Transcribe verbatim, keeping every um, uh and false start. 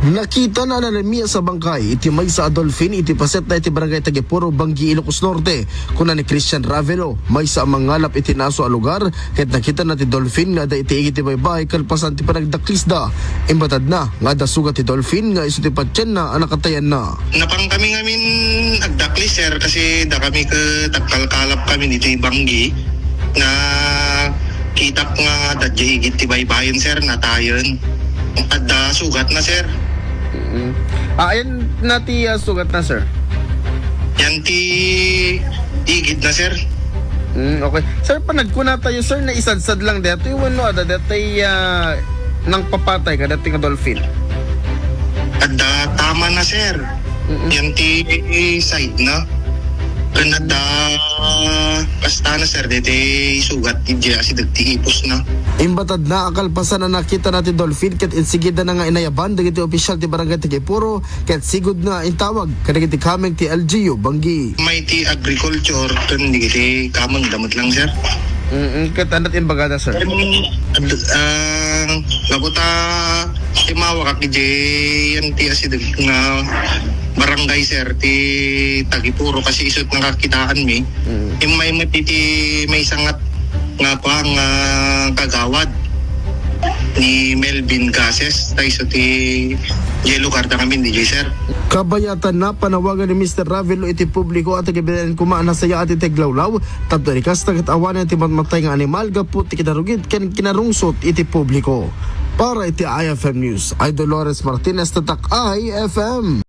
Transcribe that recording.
Nakitana a nanamias a bangkay iti maysa a dolphin iti pasetna iti Barangay Tagipuro, Banggi, Ilocos Norte. Kuna ni Christian Ravelo, maysa a mangalap iti naso a lugar, ket nakitana ti dolphin nga adda iti igid ti baybay kalpasan ti panagdaklisda. Imbatadna nga adda sugat ti dolphin nga isu ti patienna a nakatayanna. Napang kami ngamin agdaklis, sir, kasi da kami ket agkalkalap kami ditoy Banggi. Nakitak nga adda igid ti baybayen, sir, natayen. Adda sugatna, sir. Mm. Ah, ayan na ti, ah, sugatna, sir? Yan ti igidna, sir. Mm, okay. Sir, panagkunatayo, sir, naisadsad lang detoy wenno adda detoy, ah, nangpapatay kadatoy nga dolphin? Adda tamana, sir. Mm-mm. Yan ti sidena. Ken adda kastana, sir, deti sugat ti asideg ti ipusna. Imbatadna a kalpasan a nakitana ti dolphin ket insigidana nga inayaban dagiti opisyal ti Barangay Tagipuro ket sigudna intawag kadagiti kameng ti L G U Banggi. May ti agriculture ken dagiti kamengda met lang, sir. Mm, ket ania ti imbagada, sir? Ken, ad-, ah, gapu ta timmawag ak idiay yan ti asideg nga barangay, sir, ti Tagipuro, kasi isut nakakitaanmi. Mm. Immay met iti maysa nga nga kuan nga kagawad ni Melvin Gases, ta isu ti diay lugarda ngamin, D J, sir. Kabayatanna, panawagan ni Mister Ravelo iti publiko a tagibilayan koma a nasayaat iti aglawlaw tapno iti kasta ket awanen ti matmatay nga animal gapu ti kinarugit ken kinarungsot iti publiko. Para iti I F M News, I Dolores Martinez, tatak I F M.